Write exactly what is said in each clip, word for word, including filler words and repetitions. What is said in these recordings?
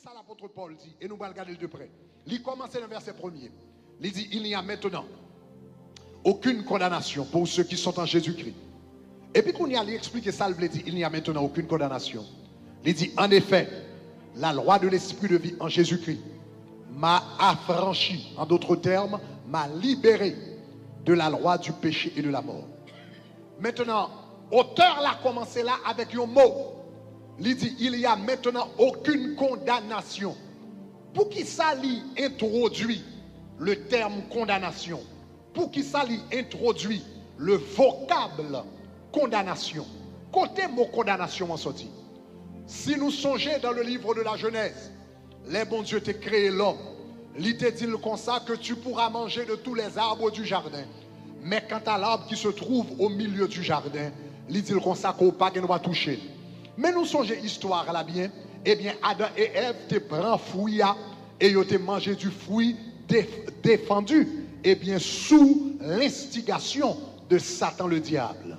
Sa lapot Pòl di, e nou pral gade l de prè. Li kòmanse nan vèsè premye. Li di, il n'y a maintenant aucune condamnation pour ceux qui sont en Jésus-Christ. Epi kounye a, li eksplike sa l vle di, il n'y a maintenant aucune condamnation. Li di, en effet, la loi de l'esprit de vie en Jésus-Christ m'a affranchi, en d'autres termes, m'a libéré de la loi du péché et de la mort. Mentnan, otè la kòmanse la avèk yon mo. Li di, il y a maintenant aucune condamnation. Poukisa li entwodui le tèm kondanasyon? Poukisa li entwodui le vocable condamnation? Kote mo kondanasyon an soti? Si nou sonje dans le livre de la Genèse, lè Bondye te kreye lòm, li te di l konsa que tu pourras manger de tous les arbres du jardin, mais quant à l'arbre qui se trouve au milieu du jardin, li di l konsa ke w pa gen dwa touche l. Men nou sonje istwa la byen, ebyen Adan e Èv te pran fwi a e yo te manje du fruit défendu, ebyen sou l'instigation de Satan le diable.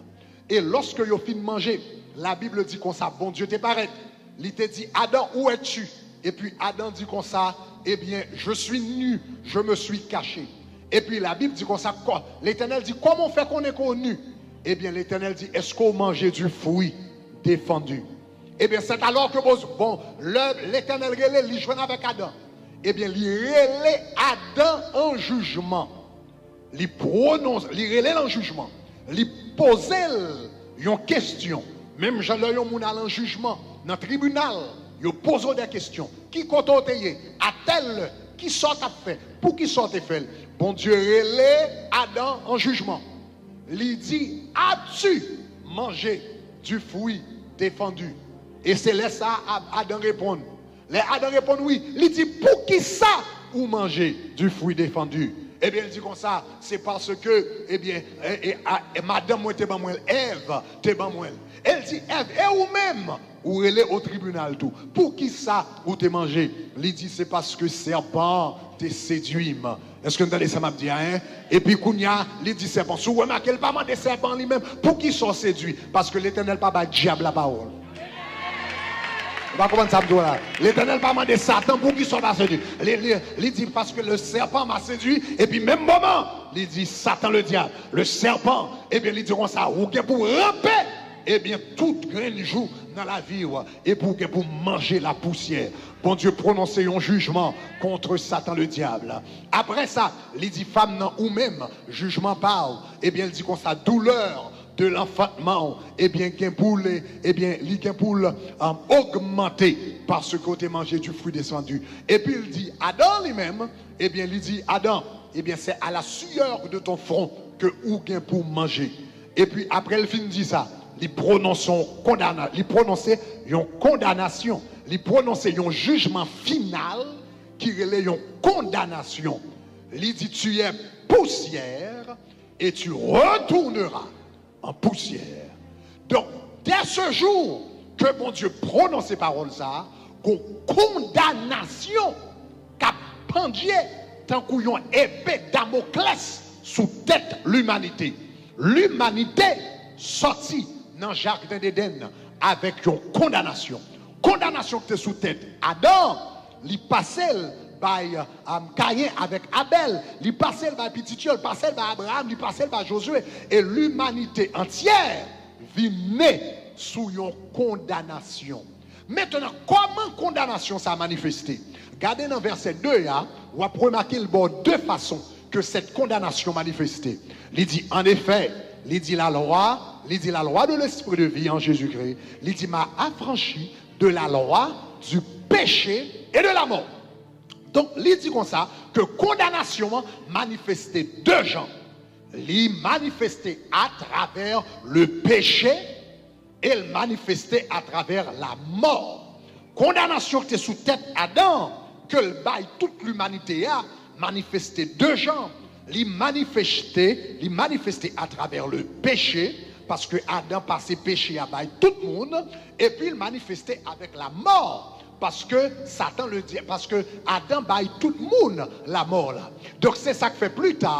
E lòske yo fin manje, Labib di konsa, Bondye te parèt. Li te di, Adam, où es-tu? Epi Adan di konsa, ebyen, je suis nu, je me suis caché. Epi Labib di konsa, Letènèl di, kòman w fè konnen ke w nu? Ebyen, Letènèl di, èske w manje du fruit défendu? Ebyen, c'est alors que, bon, lè Letènèl rele, li jwenn avèk Adan. Ebyen, li rele Adan an jijman. Li pwononse, li rele l an jijman. Li poze l yon kesyon. Menm jan lè yon moun al an jijman, nan tribinal, yo poze w de kesyon. Ki kote w te ye? A tèl lè, ki sa w t ap fè? Poukisa w te fè l? Bondye rele Adan an jijman. Li di, as-tu mangé du fruit défendu? E se lè sa a Adan reponn. Lè Adan reponn wi, li di, poukisa ou manje du fruit défendu? Ebyen, li di konsa, se paske, ebyen, e, e, a, e, madanm mwen te ban mwen l, Èv te ban mwen l. E l di, Èv, e ou menm, ou rele o tribinal tou. Poukisa ou te manje? Li di, se paske sèpan an te sedui m. Èske n tande sa m ap di a, en? Epi kounye a, li di sèpan. Si w remake, l pa mande sèpan an li menm, poukisa w sedui? Paske Letènèl pa bay dyab lapawòl. Ou pa konprann sa m di w la? Letènèl pa mande Satan, poukisa w pa sedui? Li, li, li di, paske le serpent m'a séduit, epi menm moman, li di, Satan le diable, le serpent, ebyen, li di konsa, ou gen pou w ranpe, ebyen, tout grenn jou nan lavi w, epi w gen pou w manje lapousyè. Bondye pwononse yon jijman kont Satan le diable. Apre sa, li di, fanm nan ou menm, jijman pa w, ebyen, li di konsa, doulè de l'enfantement, ebyen, gen pou l, ebyen, li gen pou l, um, ogmante, paske w te manje du fruit défendu. Epi l di, Adan li menm, ebyen, li di, Adan, ebyen, c'est à la sueur de ton front que ou gen pou manje. Epi apre l fin di sa, li pwononse yon kondana, li pwononse yon kondanasyon, li pwononse yon jijman final ki rele yon kondanasyon. Li di, tu es poussière et tu retourneras en poussière. Donk, dès ce jour ke Bondye pwononse pawòl sa a, gon kondanasyon k ap pandye tankou yon epe Damoklès sou tèt limanite. Limanite sòti nan jaden Edenn avèk yon kondanasyon. Kondanasyon ki te sou tèt Adan, li pase l bay, um, Kayen avèk Abèl, li pase l bay pitit yo, li pase l bay Abraram, li pase l bay Jozye, e limanite antyè vin ne sou yon kondanasyon. Mentnan, kòman kondanasyon sa a manifeste? Gade nan vèsè de a, w ap remake l ba w de fason ke cette condamnation manifeste. Li di, en effet, li di la loi, li di la loi de l'esprit de vie en Jésus-Christ, li di m'a affranchi de la loi du péché et de la mort. Donk, li di konsa ke kondanasyon an manifeste de jan. Li manifeste atravè le péché e l manifeste atravè lamò. Kondanasyon ki te sou tèt Adan, ke l bay tout limanite a, manifeste de jan. Li manifeste, li manifeste atravè le péché, paske Adan pase peche a bay tout moun, epi l manifeste avèk lamò, paske Satan le di, paske Adan bay tout moun lamò la. Donk, se sa k fè, pli ta,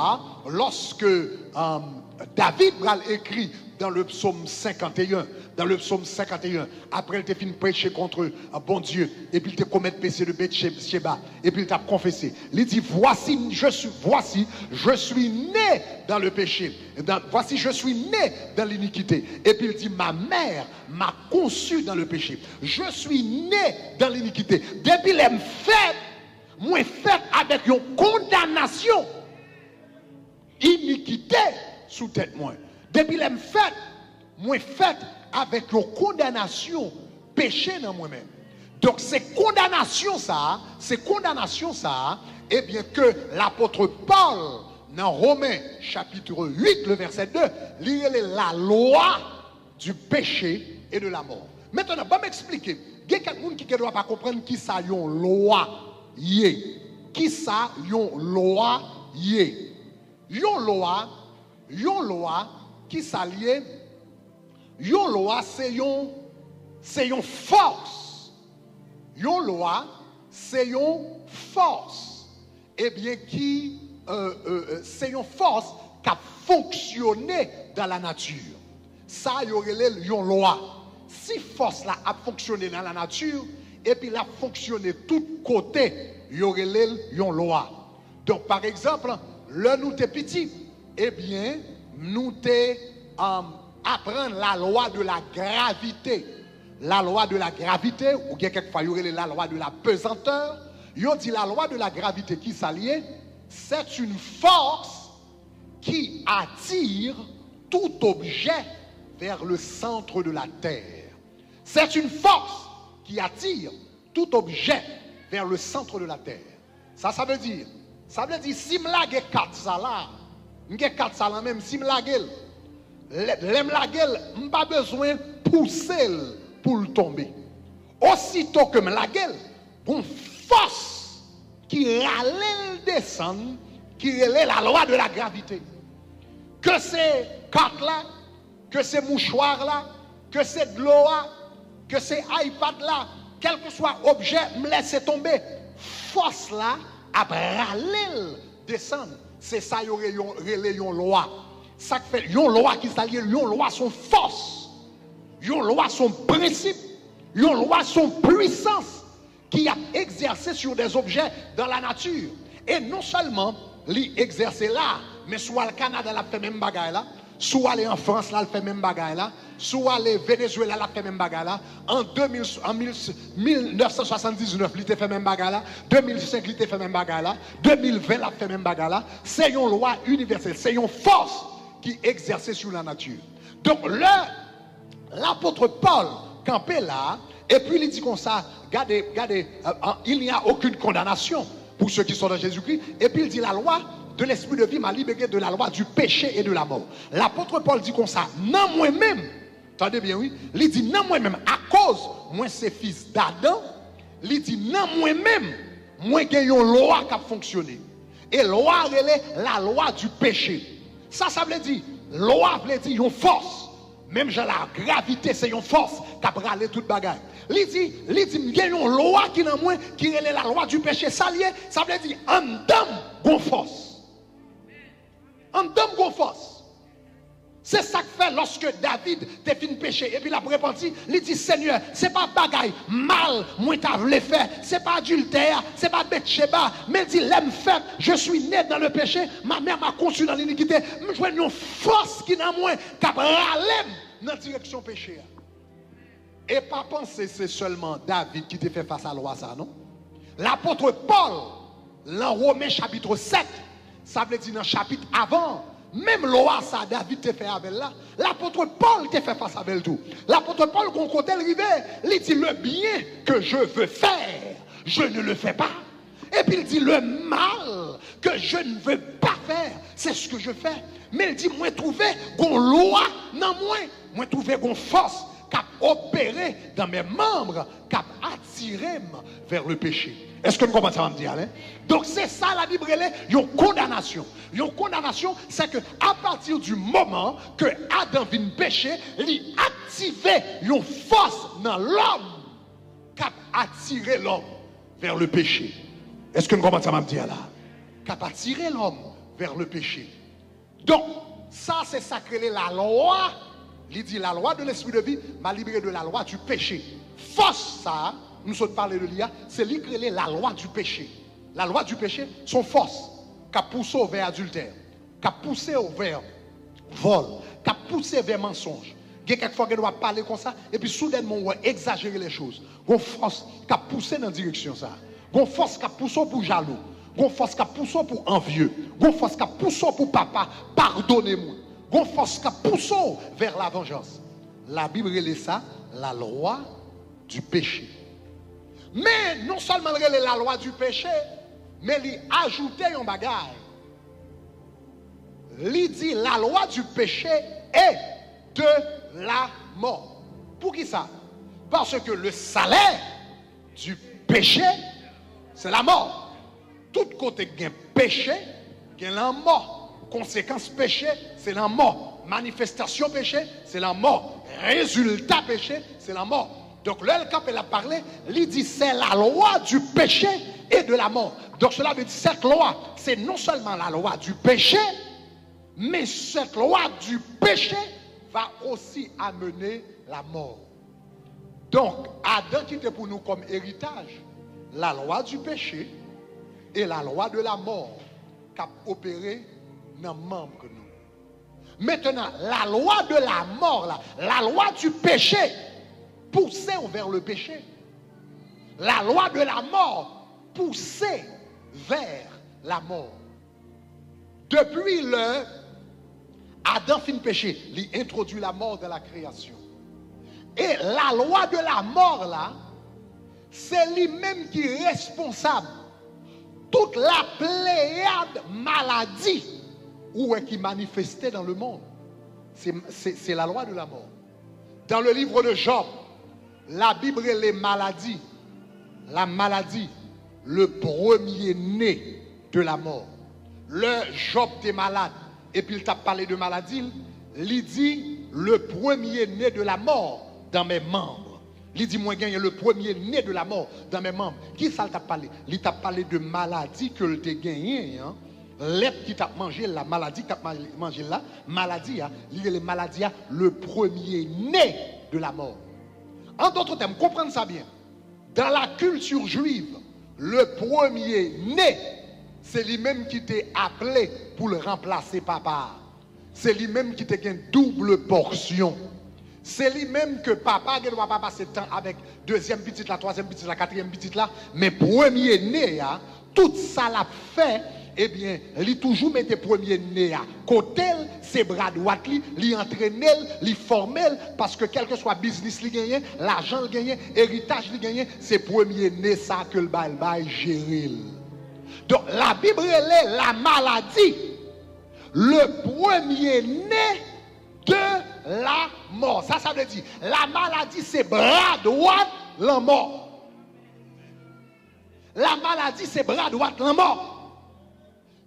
lòske, um, David pral ekri dans le psaume cinquante et un, dans le psaume cinquante et un, après il te fin péché contre euh, bon Dieu, et puis il te commet péché de Bathsheba, et puis il t'a confessé. Il dit, voici, je suis, voici, je suis né dans le péché. Dans, voici, je suis né dans l'iniquité. Et puis il dit, ma mère m'a conçu dans le péché. Je suis né dans l'iniquité. Depi lè m fèt, mwen fèt avèk yon kondanasyon inikite sou tèt mwen. Depi lè m fèt, mwen fèt avèk yon kondanasyon peche nan mwen menm. Donk, se kondanasyon sa a, se kondanasyon sa a, ebyen, ke lapot Pòl, nan Romen, chapit uit, le vèsè de, li rele la loi du péché et de la mort. Mentnan, ban m eksplike. Gen kèk moun ki gendwa pa konprann kisa yon lwa ye. Kisa yon lwa ye? Yon lwa, yon lwa, kisa l ye? Yon lwa, se yon, se yon fòs. Yon lwa, se yon fòs. Ebyen, ki, euh, euh, euh, se yon fòs k ap fonksyone dans la nature. Sa yo rele l yon lwa. Si fòs la ap fonksyone nan la nature, epi l ap fonksyone tout kote, yo rele l yon lwa. Donk, pa egzanp, lè nou te piti, ebyen, nou te um, aprann la loi de la gravité. La loi de la gravité, ou gen kèk fwa yo rele la loi de la pesanteur. Yo di la loi de la gravité, kisa l ye? C'est une force qui attire tout objet vers le centre de la terre. C'est une force qui attire tout objet vers le centre de la terre. Sa, sa vle di, sa vle di, si m lage kat sa la, m gen kat sa la menm, si m lage l, lè, lè m lage l, m pa bezwen pouse l pou l tonbe. Osito ke m lage l, gon fòs ki rale l desann, ki rele la loi de la gravité. Ke se kat la, ke se mouchwa la, ke se dlo a, ke se iPad la, kèlkeswa objè m lèse tonbe, fòs la ap rale l desann. Se sa yo re-, yon, rele yon lwa. Sa k fè yon lwa, kisa l ye? Yon lwa se yon fòs. Yon lwa se yon prensip. Yon lwa se yon pwisans ki ap egzèse sur des objets dans la nature. E non sèlman li egzèse la, men si w al Kanada, l ap fè menm bagay la. Si w ale an Frans la, l fè menm bagay la. Si w ale Venezuela, l ap fè menm bagay la. An de mil, an mil, mil nèf san swasanndiznèf, li te fè menm bagay la. De mil senk, li te fè menm bagay la. De mil ven, l ap fè menm bagay la. Se yon lwa inivèsèl. Se yon fòs ki egzèse sur la nature. Donk, lè lapot Pòl kanpe la, epi li di konsa, gade, gade, euh, euh, il n'y a aucune condamnation pour ceux qui sont dans Jésus-Christ. Epi li di, la loi de l'esprit de vie m'a libéré de la loi du péché et de la mort. Lapot Pòl di konsa, nan mwen menm, tande byen wi, li di, nan mwen menm, akoz mwen se fis d'Adan, li di, nan mwen menm, mwen gen yon lwa k ap fonksyone. E lwa a rele la loi du péché. Sa, sa vle di, lwa vle di yon fòs. Menm jan la gravite se yon fòs k ap rale tout bagay. Li di, li di, m gen yon lwa ki nan mwen ki rele la loi du péché. Sa l ye? Sa vle di, anndan m gon fòs. Anndan m gon fòs. Se sa k fè, lòske David te fin peche epi l ap repanti, li di, Senyè, se pa bagay mal mwen ta vle fè, se pa adiltè a, se pa Betcheba, men l di, lè m fèt, je suis né dans le péché, ma mère m'a conçu dans l'iniquité. M jwenn yon fòs ki nan mwen k ap rale m nan direksyon peche a. E pa panse se sèlman David ki te fè fas a lwa sa a, non. Lapot Pòl, lan Women chapit sèt, sa vle di nan chapit avan, menm lwa sa a David te fè avè l la, lapot Pòl te fè fas avè l tou. Lapot Pòl, gon kote l rive, li di, le bien que je veux faire, je ne le fais pas. Epi l di, le mal que je ne veux pas faire, c'est ce que je fais. Men l di, mwen twouve gon lwa nan mwen, mwen twouve gon fòs k ap opere dans mes membres, k ap atire m vers le péché. Èske n konprann sa m ap di a la? Donk, se sa Labib rele yon kondanasyon. Yon kondanasyon, se ke, à partir du moment que Adan vin peche, li aktive yon fòs nan lòm k ap atire lòm vers le péché. Èske n konprann sa m ap di a la? K ap atire lòm vers le péché. Donk, sa se sa k rele la loi Li di, la loi de l'esprit de vie m'a libéré de la loi du péché. Fòs sa a, m sot pale de li a, se li k rele la loi du péché. La loi du péché, se yon fòs k ap pouse w vè adiltè, k ap pouse w vè vòl, k ap pouse vè mansonj. Gen kèk fwa, gen dwa ap pale konsa, epi soudènman, w wè egzajere lè choz. Gon fòs k ap pouse nan direksyon sa a. Gon fòs k ap pouse w pou jalou. Gon fòs k ap pouse w pou anvye. Gon fòs k ap pouse w pou papa, padone moun. Gon fòs k ap pouse w vè la vanjans. Labib rele sa la lwa di peche. Men, non sèlman l rele la lwa di peche, men li ajoute yon bagay. Li di la lwa di peche e de la mò. Poukisa? Paske le salè di peche, se lanmò. Tout kote k gen peche, gen lanmò. Konsekans peche, se lanmò. Manifestasyon peche, se lanmò. Rezilta peche, se lanmò. Donk, lè l kanpe, l ap pale, li di, c'est la loi du péché et de la mort. Donc, cela veut dire, cette loi, c'est non seulement la loi du péché, mais cette loi du péché va aussi amener la mort. Donk, Adan kite pou nou kòm eritaj la lwa di peche e la lwa de la mò k ap opere nan manm nou. Mentenan, la lwa de la mò la, la lwa di peche pouse w vè le peche. La lwa de la mò pouse vè la mò. Depi lè Adan fin peche, li entwodui lamò dan la kreyasyon. E lalwa de lamò la, se li menm ki responsab tout la pleyad maladi ou wè ki manifeste dans le monde. Se, se, se lalwa de lamò. Dans le livre de Job, Labib rele maladi, la maladie, le premier-né de la mort. Lè Jòb te malad, epi l t ap pale de maladi l, li di, le premier-né de la mort dans mes membres. Li di, mwen genyen le premier-né de la mort dans mes membres. Ki sa l t ap pale? Li t ap pale de maladi ke l te genyen an. Lèt ki t ap manje l la, maladi ki t ap manje l la, maladi a, li rele maladi a le premier-né de la mort. En d'autres termes, konprann sa byen. Dans la culture juive, le premier-né, se li menm ki te aple pou l ranplase papa a. Se li menm ki te gen double pòsyon. Se li menm ke papa gen dwa pa pase tan avèk dezyèm pitit la, twazyèm pitit la, katriyèm pitit la, men premye ne a, tout sa l ap fè, ebyen, li toujou mete premye ne a kote l, se bra dwat li, li antrene l, li fòme l, paske kèlkeswa biznis li genyen, lajan l genyen, eritaj li genyen, se premye ne sa ke l bay, l bay jere l. Donk, Labib rele la maladie le premier-né de la mort. Sa, sa vle di, la maladie se bra dwat lanmò. La maladie se bra dwat lanmò.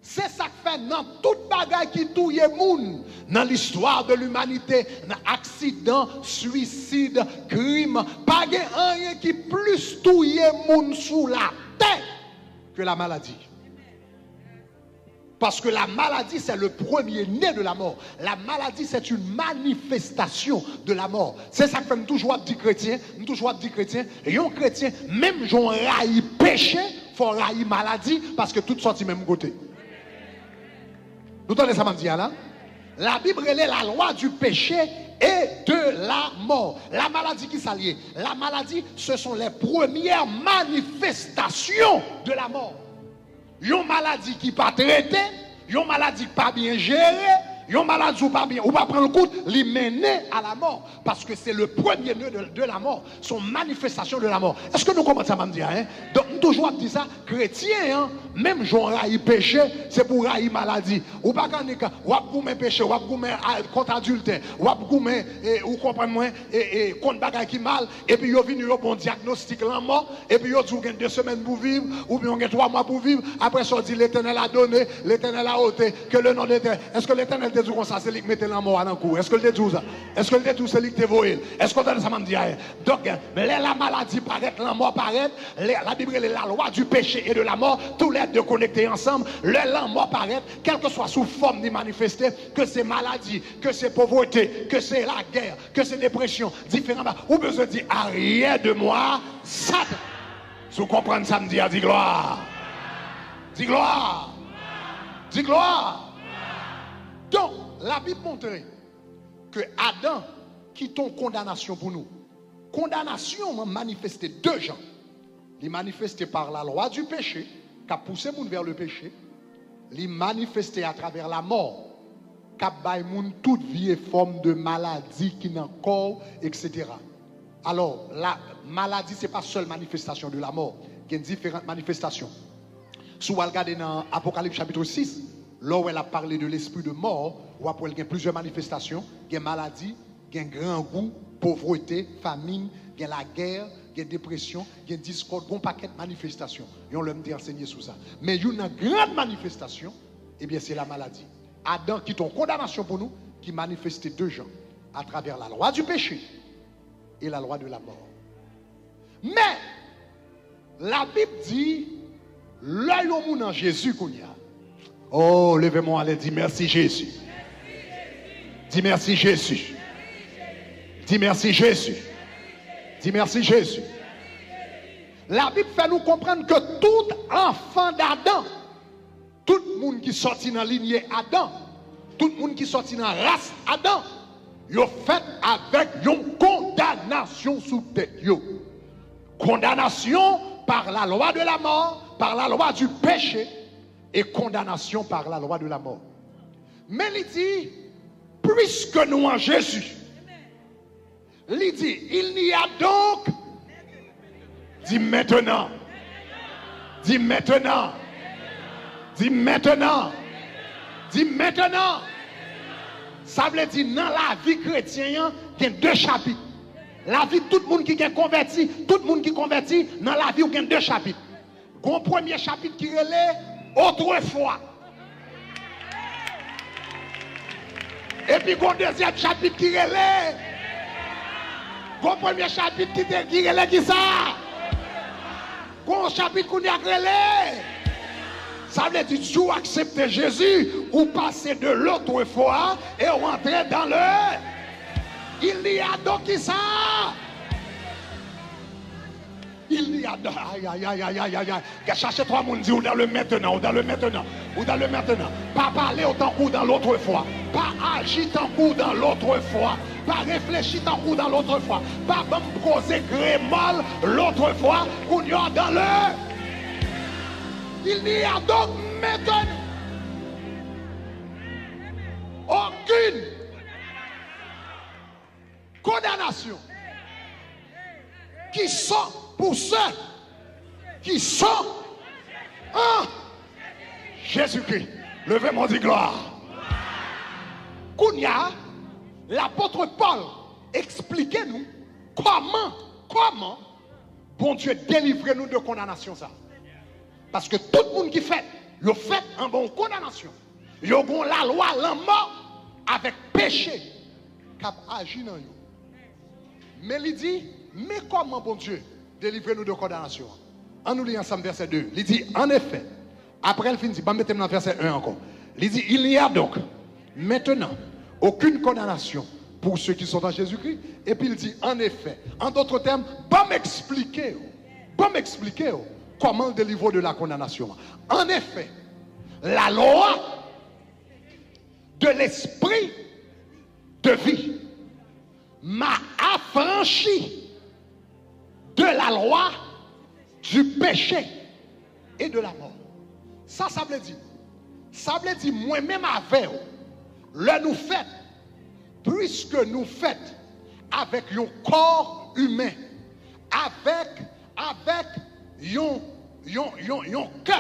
Se sa k fè nan tout bagay ki touye moun, nan l'histoire de l'humanité, nan aksidan, swisid, krim, pa gen anyen ki plis touye moun sou latè ke la maladie. Parce que la maladie, c'est le premier-né de la mort. La maladie, c'est une manifestation de la mort. Se sa k fè m toujou ap di kretyen, m toujou ap di kretyen, yon kretyen, menm jan w rayi peche, fò w rayi maladi, paske tout sòti menm kote. Nou tande sa m ap di a la? Labib rele la lwa di peche e de la mò. La maladie, ki sa l ye? La maladie, ce sont les premières manifestations de la mort. Yon maladi ki pa trete, yon maladi ki pa byen jere, yon maladi ou pa byen, ou pa pran l kout, li mennen a la mò. Paske se le premye ne de, de la mò, se yon manifestasyon de la mò. Èske nou konprann sa m ap di a, en? Donk, m toujou ap di sa, kretyen an, menm jan w rayi peche, se pou w rayi maladi. Ou pa ka annik, w ap goumen peche, w ap goumen a, kont adiltè, w ap goumen, e, ou konprann mwen, e, e, kont bagay ki mal, epi yo vini, yo ba w dyagnostik lanmò, epi yo di w gen de semèn pou viv, oubyen w gen twa mwa pou viv, apre sa w di, Letènèl a done, Letènèl a ote, ke le non de Letènèl. Èske Letènèl te di w konsa, se li k mete lanmò a nan kou w? Èske l te di w sa? Èske l te di w se li k te voye l? Èske w tande sa m ap di a? Donk, lè la maladi parèt, lanmò parèt, lè, Labib la loi du péché et de la mort, tou lè de konekte ansanm. Lè lanmò parèt, kèlkeswa sou fòm li manifeste, ke se maladi, ke se povrete, ke se lagè, ke se depresyon, diferan ba, ou bezwen di, arrière de moi, Satan. Si w konprann sa m di a, di glwa. Di glwa. Di glwa. Donk, Labib montre ke Adan kite yon kondanasyon pou nou. Kondanasyon an manifeste de jan. Li manifeste par la loi du péché, k ap pouse moun vè le péché. Li manifeste atravè lamò, k ap bay moun tout vye fòm de maladi ki nan kò w, etsetera. Alò, la, maladi se pa sèl manifestasyon de lamò. Gen diferan manifestasyon. Si w al gade nan Apokalips chapit sis, lè w wè l ap pale de lespri de mò, w ap wè l gen plizyè manifestasyon. Gen maladi, gen grangou, povrete, famin, gen lagè, gen depresyon, gen diskòd, gen yon pakèt manifestasyon. Yon lè m te ansenye sou sa. Men youn nan gran manifestasyon, ebyen, se la maladi. Adan kite yon kondanasyon pou nou ki manifeste de jan, atravè la loi du péché et la loi de la mort. Men, Labib di, lè yon moun an Jezi kounye a. Oh, leve men w anlè, di mèsi Jezi. Di mèsi Jezi. Di mèsi Jezi. Di mèsi Jezi. Labib fè nou konprann ke tout anfan d'Adan, tout moun ki sòti nan linye Adan, tout moun ki sòti nan ras Adan, yo fèt avèk yon kondanasyon sou tèt yo. Condamnation par la loi de la mort, par la loi du péché, et condamnation par la loi de la mort. Men li di, puiske nou an Jezi, li di, il n'y a donc, di maintenant, di maintenant, di maintenant, di maintenant. Sa vle di nan lavi kretyen an, gen de chapit. Lavi tout moun ki gen konvèti, tout moun ki konvèti, nan lavi w gen de chapit. Gon premye chapit ki rele Autrefois. Epi gon dezyèm chapit ki rele, gon premye chapit ki te, ki rele kisa? Gon chapit kounye a k rele. Sa vle di, si w aksepte Jezi, ou pase de l'autrefois e w antre dans le. Il n'y a donc kisa? Il n'y a, ay, ay, ay, ay, ay, ay, ay. Chache twa moun, di, ou dans le maintenant, ou dans le maintenant, ou dans le maintenant. Pa pale w tankou dans l'autrefois. Pa aji tankou dans l'autrefois. Pa reflechi tankou dans l'autrefois. Pa ban m koze kremòl l'autrefois. Kounye a dans le. Il n'y a donc maintenant aucune condamnation qui sont pour ceux qui sont en Jésus-Christ. Leve men w, di glwa. Kounye a, lapot Pòl eksplike nou kòman, kòman Bondye delivre nou de kondanasyon sa. Paske tout moun ki fèt, yo fèt anba yon kondanasyon. Yo gon lalwa lanmò avèk peche k ap aji nan yo. Men li di, men kòman Bondye delivre nou de kondanasyon an. An nou li ansanm vèsè de. Li di, en effet, apre l fin di, ban m mete m nan vèsè en ankò. Li di, il n'y a donc maintenant aucune condamnation pour ceux qui sont en Jésus-Christ. Epi l di, en effet, en d'autres termes, ban m eksplike w. Ban m eksplike w kòman l delivre w de la condamnation. En effet, la loi de l'esprit de vie m'a affranchi de la loi du péché et de la mort. Sa, sa vle di? Sa vle di, mwen menm avè w, lè nou fèt, puiske nou fèt avèk yon kò imen, avèk, avèk yon, yon, yon, yon kè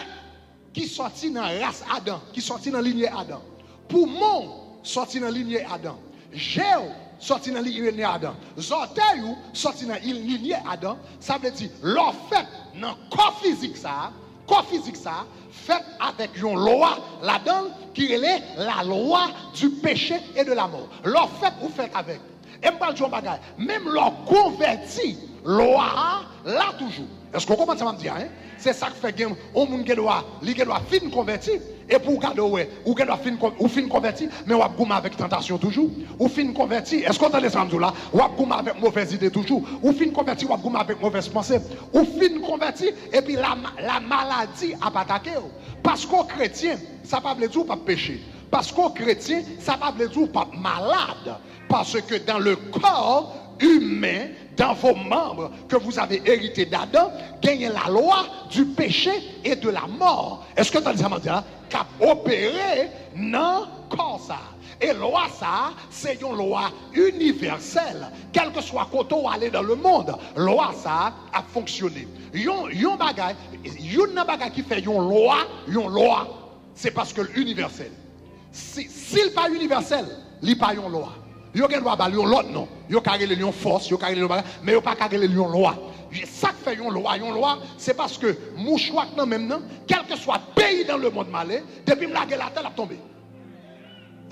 ki sòti nan ras Adan, ki sòti nan linye Adan. Poumon w sòti nan linye Adan. Je w sòti nan linye Adan. Zòtèy ou sòti nan il-, linye Adan. Sa vle di, lè w fèt nan kò fizik sa a, kò fizik sa a fèt avèk yon lwa ladan l ki rele la loi du péché et de la mort. Lè w fèt, ou fèt avèk. E m pral di w yon bagay. Menm lè w konvèti, lwa a la toujou. Èske w konprann sa m ap di a, en? Se sa k fè gen yon moun gen dwa, li gen dwa fin konvèti, epi w gade w wè, ou gen dwa fin kon-, ou fin konvèti, men w ap goumen avèk tantasyon toujou. Ou fin konvèti, èske w tande sa m di w la? W ap goumen avèk movèz ide toujou. Ou fin konvèti, w ap goumen avèk movèz panse. Ou fin konvèti, epi la, la maladi ap atake w. Paske w kretyen, sa pa vle di w p ap peche. Paske w kretyen, sa pa vle di w p ap malad. Parce que dans le corps humain, dans vos membres que vous avez hérité d'Adam, genyen la loi du péché et de la mort. Èske w tande sa m ap di la? K ap opere nan kò sa. E lwa sa, se yon lwa inivèsèl. Kèlkeswa kote w ale dans le monde, lwa sa ap fonksyone. Yon, yon bagay, youn nan bagay ki fè yon lwa, yon lwa, se paske l inivèsèl. Si, si l pa inivèsèl, li pa yon lwa. Yo gen dwa ba l yon lòt non. Yo ka rele l yon fòs, yo ka rele l yon bagay, men yo pa ka rele l yon lwa. Sa k fè yon lwa, yon lwa, se paske mouchwa k nan men m nan, kèlkeswa peyi dans le monde m ale, depi m lage l atè, l ap tonbe.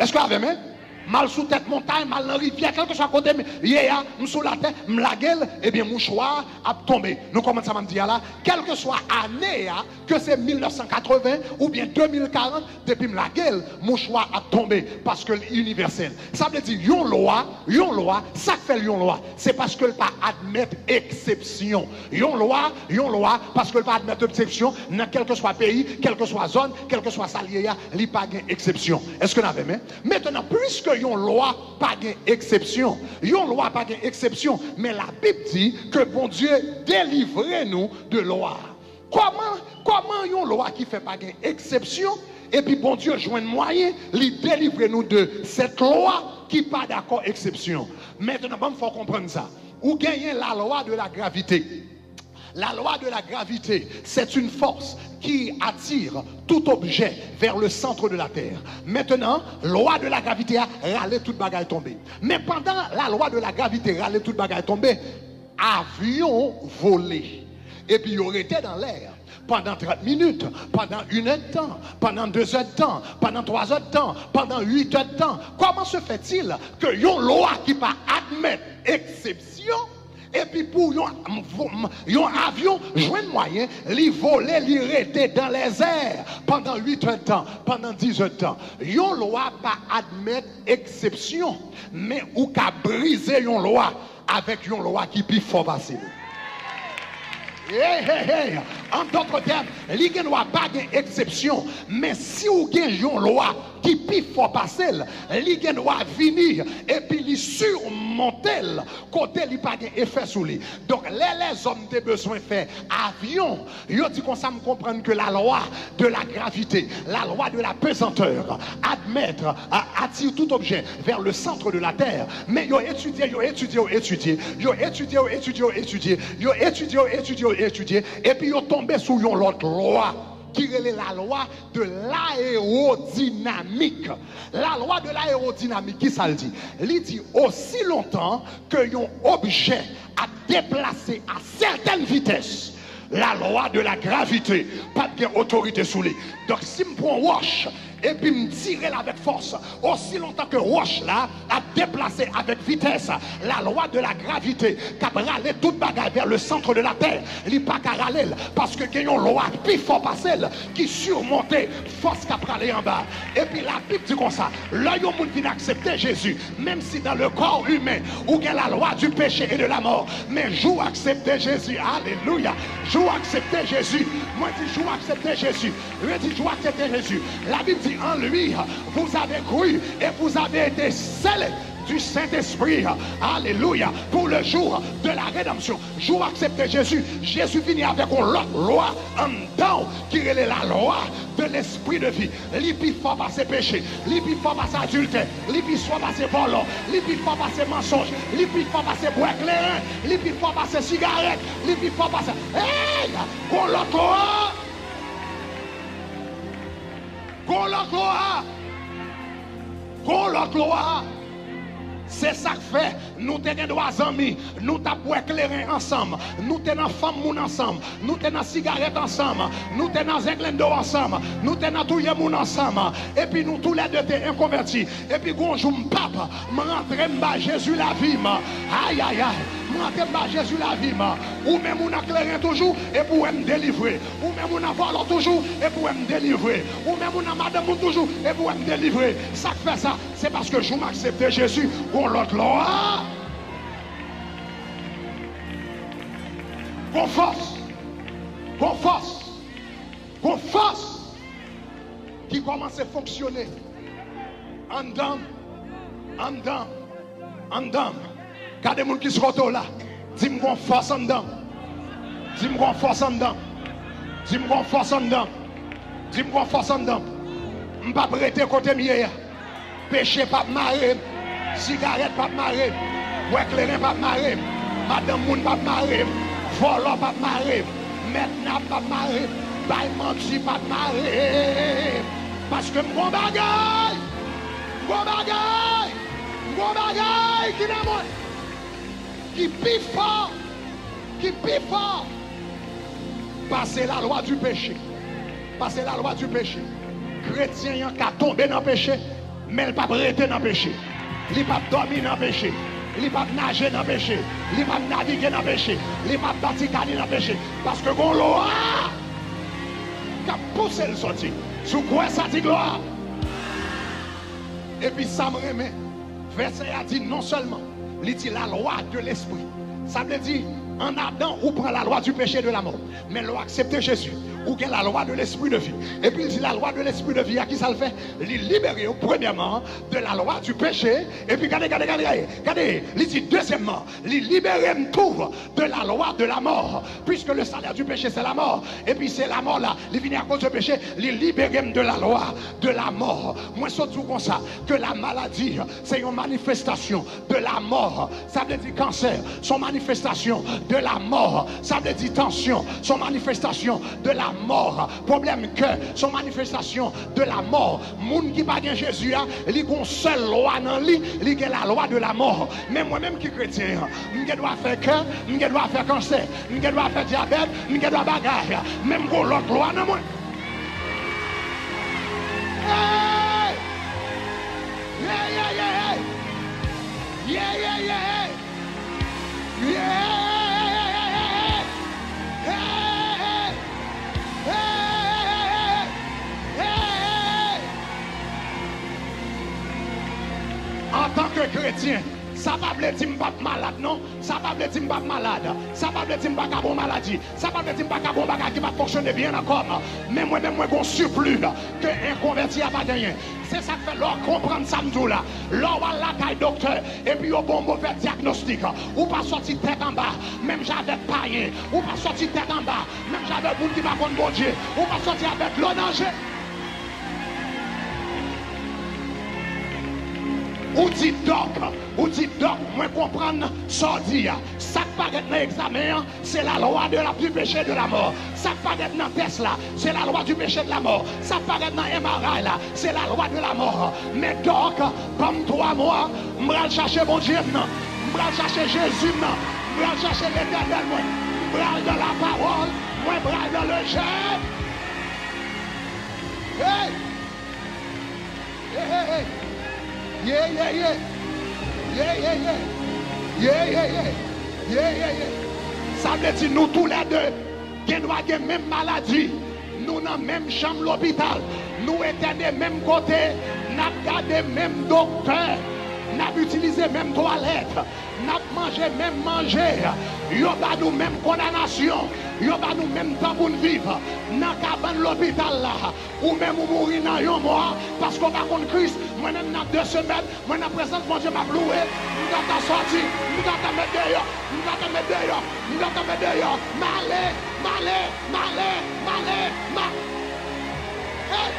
Èske w avè m, en? M al sou tèt montay, m al nan rivyè, kèlkeswa kote m ye a, m sou latè, m lage l, ebyen mouchwa a ap tonbe. Nou konprann sa m ap di a la? Kèlkeswa ane a, ke se mil nèf san katreven oubyen de mil karant, depi m lage l, mouchwa ap tonbe, paske l inivèsèl. Sa vle di, yon lwa, yon lwa, sa k fè l yon lwa? Se paske l pa admèt eksepsyon. Yon lwa, yon lwa, paske l pa admèt eksepsyon nan kèlkeswa peyi, kèlkeswa zòn, kèlkeswa sa l ye a, li pa gen eksepsyon. Èske n avè m, en? Mentnan, piske yon lwa pa gen eksepsyon, yon lwa pa gen eksepsyon, men Labib di ke Bondye delivre nou de lwa a. Kòman, kòman yon lwa ki fè pa gen eksepsyon, epi Bondye jwenn mwayen, li delivre nou de cette loi qui pa dakò eksepsyon? Mentnan, ban m fè w konprann sa. Ou genyen la loi de la gravité. La loi de la gravité, c'est une force qui attire tout objet vers le centre de la terre. Mentnan, lwa de la gravité a rale tout bagay tonbe. Men pandan la lwa de la gravité rale tout bagay tonbe, avyon vole. Epi yo rete dan lè pandan trant minit, pandan inèdtan, pandan dezèdtan, pandan twazèdtan, pandan uitèdtan. Comment se fait-il que yon lwa ki pa admèt eksepsyon, epi pou yon, yon avyon jwenn mwayen, li vole, li rete dans les airs pandan uitèdtan, pandan dizèdtan? Yon lwa pa admèt eksepsyon, men ou ka brize yon lwa avèk yon lwa ki pi fò pase l. Hey, hey, hey. An dòt tèm, li gen dwa pa gen eksepsyon, men si w gen yon lwa ki pi fò pase l, li gen dwa vini epi li simonte l kote li pa gen efè sou li. Donk, lè lèzòm te bezwen fè avyon, yo di konsa, m konprann ke la lwa de la gravité, la loi de la pesanteur, admettre, a- attire tout objet vers le centre de la terre. Men yo etidye, yo etidye, yo etidye, yo etidye, yo etidye, yo etidye, yo etidye, yo etidye, yo etidye, epi yo tonbe sou yon lòt lwa ki rele la loi de l'aérodynamique. La loi de l'aérodynamique, ki sa l di? Li di, osi lontan ke yon objè ap deplase a sètèn vitès, la loi de la gravité p ap gen otorite sou li. Donk, si m pran wòch epi m tire l avèk fòs, osi lontan ke wòch la ap deplase avèk vitès, la loi de la gravité k ap rale tout bagay vers le centre de la terre, li pa ka rale l, paske gen yon lwa pi fò pase l ki simonte fòs k ap rale anba. Epi Labib di konsa, lè yon moun vin aksepte Jezi, menm si dans le corps humain ou gen la loi du péché et de la mort, men jou w aksepte Jezi, alelouya, jou w aksepte Jezi, mwen di jou w aksepte Jezi, mwen di jou w aksepte Jezi. Labib di, en lui, vous avez cru et vous avez été scellés du Saint-Esprit, alelouya, pour le jour de la rédemption. Jou w aksepte Jezi, Jezi vini avèk yon lòt lwa anndan w ki rele la loi de l'esprit de vie. Li pi fò pase peche, li pi fò pase adiltè, li pi fò pase vòlò, li pi fò pase mansonj, li pi fò pase bwè kleren, li pi fò pase sigarèt, li pi fò pase, hey! Gon lòt lwa! Gon lòt lwa! Gon lòt lwa! Se sa k fè nou te gen dwa zanmi, nou t ap bwè kleren ansanm, nou te nan fanm moun ansanm, nou te nan sigarèt ansanm, nou te nan zenglendo ansanm, nou te nan touye moun ansanm, epi nou toulède te enkonvèti. Epi gon jou m pap, m rantre m ba Jezi lavi m. Ayayay, m rantre m ba Jezi lavi m. Ou menm ou nan kleren toujou, epi w wè m delivre. Ou menm ou nan vòlò toujou, epi w wè m delivre. Ou menm ou nan madanm moun toujou, epi w wè m delivre. Sa k fè sa? Se paske jou m aksepte Jezi, gon lòt lwa. Gon fòs. Gon fòs. Gon fòs ki kòmanse fonksyone anndan m, anndan m, anndan m. Gade moun ki sou kote w la. Di m gon fòs anndan m. Di m gon fòs anndan m. Di m gon fòs anndan m. Di m gon fòs anndan m. M p ap rete kote m ye a. Peche p ap mare m. Sigarèt p ap mare m. Bwè kleren p ap mare m. Madanm moun p ap mare m. Vòlò p ap mare m. Mèt nab p ap mare m. Bay manti p ap mare m. Paske m gon bagay. M gon bagay. M gon bagay ki nan mwen. Ki pi fò. Ki pi fò. Pase la lwa di peche. Pase la lwa di peche. Kretyen an ka tonbe nan peche, men l p ap rete nan peche. Li p ap dòmi nan peche. Li p ap naje nan peche. Li p ap navige nan peche. Li p ap bati kay li nan peche. Paske gon lwa k ap pouse l soti. Si w kwè sa, di glwa. Epi sa m renmen, vèsè a di non sèlman li di la lwa de lespri. Sa vle di, an Adan, ou pran la lwa di peche e de lamò. Men lè w aksepte Jezi, ou gen la lwa de lespri de vi. Epi l di la lwa de lespri de vi a, ki sa l fè? Li libere w, premyèman, de la lwa di peche. Epi gade, gade, gade, gade, gade, li di dezyèmman, li libere m tou de la lwa de lamò. Puisque le salaire du péché, c'est la mort. Epi se lamò la, li vini akoz de peche, li libere m de la lwa de lamò. Mwen sot di w konsa, ke la maladi, se yon manifestasyon de lamò. Sa vle di kansè, se yon manifestasyon de lamò. Sa vle di tansyon, se yon manifestasyon de lamò. Pwoblèm kè, se yon manifestasyon de lamò. Moun ki pa gen Jezi a, li gon sèl lwa nan li, li gen la lwa de lamò. Men mwen menm ki kretyen an, m gen dwa fè kè, m gen dwa fè kansè, m gen dwa fè dyabèt, m gen dwa bagay, men m gon lòt lwa nan mwen. Hey! Yeah, yeah, yeah, hey! Yeah, yeah, yeah, hey! Yeah! Hey! Hey! Hey! Hey! Antanke kretyen, sa pa vle di m p ap malad, non. Sa pa vle di m p ap malad. Sa pa vle di m pa ka gon maladi. Sa pa vle di m pa ka gon bagay ki p ap fonksyone byen nan kò m. Men mwen menm, mwen gon sipli ke enkonvèti a pa genyen. Se sa k fè lè w konprann sa m di w la, lè w al lakay doktè, epi yo ba w move dyagnostik, ou pa sòti tèt anba, menm jan avèk payen, ou pa sòti tèt anba, menm jan avèk moun ki pa konn Bondye, ou pa sòti avèk dlo nan je. Ou di, dòk, ou di, dòk, mwen konprann sa w di a. Sa k parèt nan egzamen an, se la lwa de la, du péché, de la mort. Sa k parèt nan tès la, se la lwa du péché, de la mort. Sa k parèt nan M R I la, se la lwa de la mò. Men dòk, ban m twa mwa, m pral chache Bondye m nan, m pral chache Jezi m nan, m pral chache Letènèl mwen, m pral dans la parole, mwen pral dans le jeûne. Hey! Hey, hey, hey. Yeah, yeah, yeah. Yeah, yeah, yeah. Yeah, yeah, yeah. Yeah, yeah, yeah. Sa vle di nou toulède gen dwa gen menm maladi. Nou nan menm chanm lopital. Nou entène menm kote. N ap gade menm doktè. N ap itilize menm twalèt. N ap manje menm manje. Yo ba nou menm kondanasyon. Yo ba nou menm tan pou n viv. Nan kabann lopital la, ou menm ou mouri nan yon mwa paske w pa konn Kris. Mwen menm nan de semèn, mwen nan prezans Bondye, m ap louwe. M gentan sòti, m gentan met deyò, m gentan met deyò, m gentan met deyò. M ale, m ale, m ale, m ale, m a-, hey!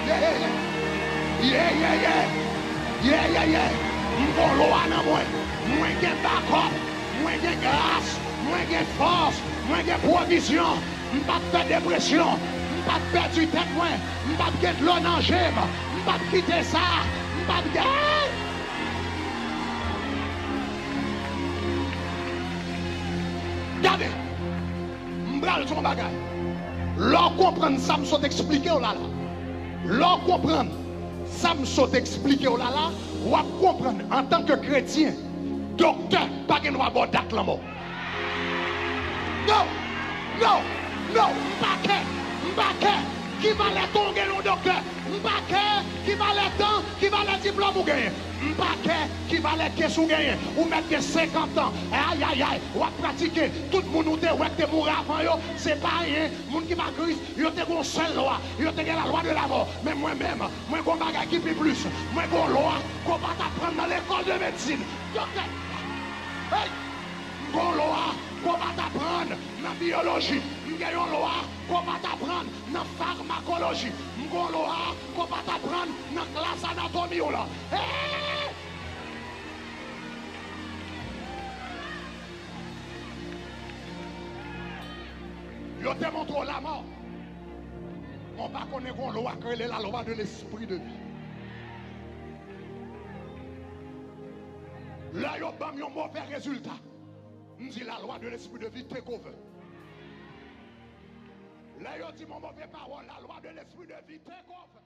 Yeah, yeah, yeah. Yeah, yeah, yeah. Yeah, yeah, yeah. M gon lwa nan mwen. Mwen gen bakòp. Mwen gen gras. Mwen gen fòs. Mwen gen pwovizyon. M p ap fè depresyon. M p ap pèdi tèt mwen. M p ap gen dlo nan je m. M p ap kite sa. M p ap gen. Gade. M pral di w yon bagay. Lè w konprann sa m sot eksplike w la la, lè w konprann sa m sot eksplike w la la, w ap konprann antanke kretyen, doktè pa gen dwa ba w dat lanmò. No! No! No! M pa kè! M pa kè! Ki valè tan w gen yon doktè? M pa kè! Ki valè tan, ki valè diplòm ou genyen? M pa kè! Ki valè kès ou genyen? Ou mèt gen senkant an. Ayayay! W ap pratike. Tout moun ou te wè k te mouri avan yo, se pa anyen. Moun ki pa Kris, yo te gen yon sèl lwa. Yo te gen la lwa de la mò. Men mwen menm, mwen gen yon bagay ki pi plis. Mwen gen yon lwa ke w pa t aprann nan lekòl de medsin. Doktè! Hey! M gen yon lwa ke w pa t aprann nan biyoloji. M gen yon lwa ke w pa t aprann nan famakoloji. M gen yon lwa ke w pa t aprann nan klas anatomi w lan. Hey! Yo te montre w lamò. Mwen pa konnen gen yon lwa k rele la loi de l'esprit de vie. Lè yo ban m yon move rezilta, m di la loi de l'esprit de vie take over. Lè yo di m yon move pawòl, la loi de l'esprit de vie take over.